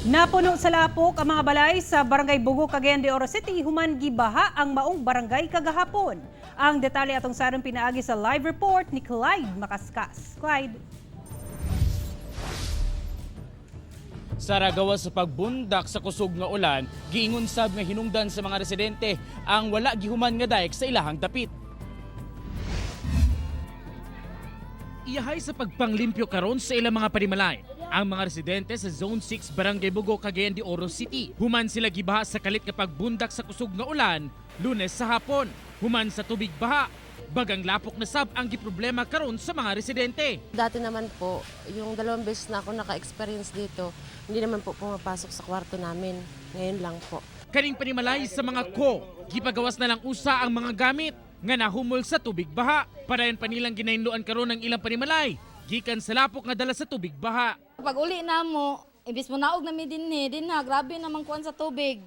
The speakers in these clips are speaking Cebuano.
Napuno sa lapok ang mga balay sa Barangay Bogo, Cagayan de Oro City, human gibaha ang maong barangay kagahapon. Ang detalye atong saron pinaagi sa live report ni Clyde Macascas. Clyde. Sa gawas sa pagbundak sa kusog nga ulan, giingon sab nga hinungdan sa mga residente ang wala gihuman nga dike sa ilahang dapit. Iyahay sa pagpanglimpyo karon sa ilang mga panimalay ang mga residente sa Zone 6, Barangay Bogo, Cagayan de Oro City. Human sila gibaha sa kalit nga pagbundak sa kusog nga ulan Lunes sa hapon. Human sa tubig baha, bagang lapok na sab ang giproblema karon sa mga residente. Dati naman po, yung 2 beses na ako naka-experience dito, hindi naman po pumapasok sa kwarto namin. Ngayon lang po. Kaning panimalay sa mga ko, gipagawas na lang usa ang mga gamit nga nahumol sa tubig baha. Padayon pa nilang ginahinloan karon ang ilang panimalay gikan sa lapok nga dala sa tubig baha. Pag uli na mo, imbis mo naog na mi dinhi, dinha grabe naman kuan sa tubig.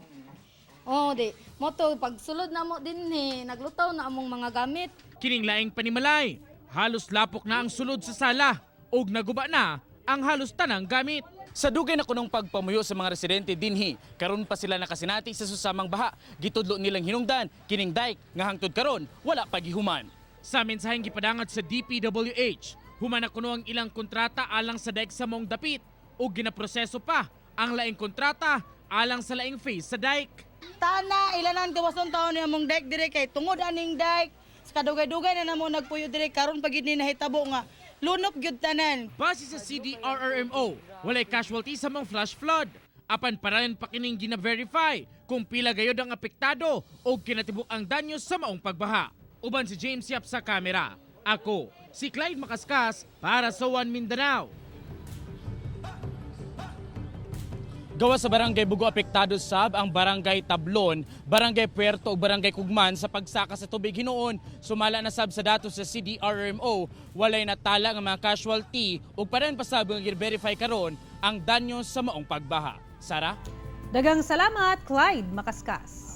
Oh, di. Mo to pag sulod na mo dinhi, naglutaw na among mga gamit. Kining laing panimalay, halos lapok na ang sulod sa sala ug naguba na ang halos tanang gamit. Sa dugay na kunong pagpamuyo sa mga residente dinhi, karon pa sila nakasinati sa susamang baha. Gitudlo nilang hinungdan kining dike nga hangtod karon wala pa gihuman. Sa mensaheng gipadangat sa DPWH, human na kuno ang ilang kontrata alang sa dike sa mong dapit ug ginaproseso pa ang laing kontrata alang sa laing phase sa dike. Tana, ilan ang gawason taon ni among dike dire kay tungod aning dike. Sa kadugay-dugay na namo nagpuyo dire karon pag ni nahitabo nga lunok gyud tanan. Base sa CDRRMO, walay casualty sa mga flash flood. Apan parayan pa kining gina-verify kung pila gayod ang apektado o kinatibuk ang danyo sa maong pagbaha. Uban si James Yap sa kamera. Ako, si Clyde Macascas para sa One Mindanao. Gawa sa Barangay Bugo, apektado sab ang Barangay Tablon, Barangay Puerto ug Barangay Kugman sa pagsaka sa tubig hinuon. Sumala na sab sa datos sa CDRMO, walay natala nga mga casualty ug padayon pa sab nga verify karon ang danyo sa maong pagbaha. Sara? Dagang salamat, Clyde Macascas.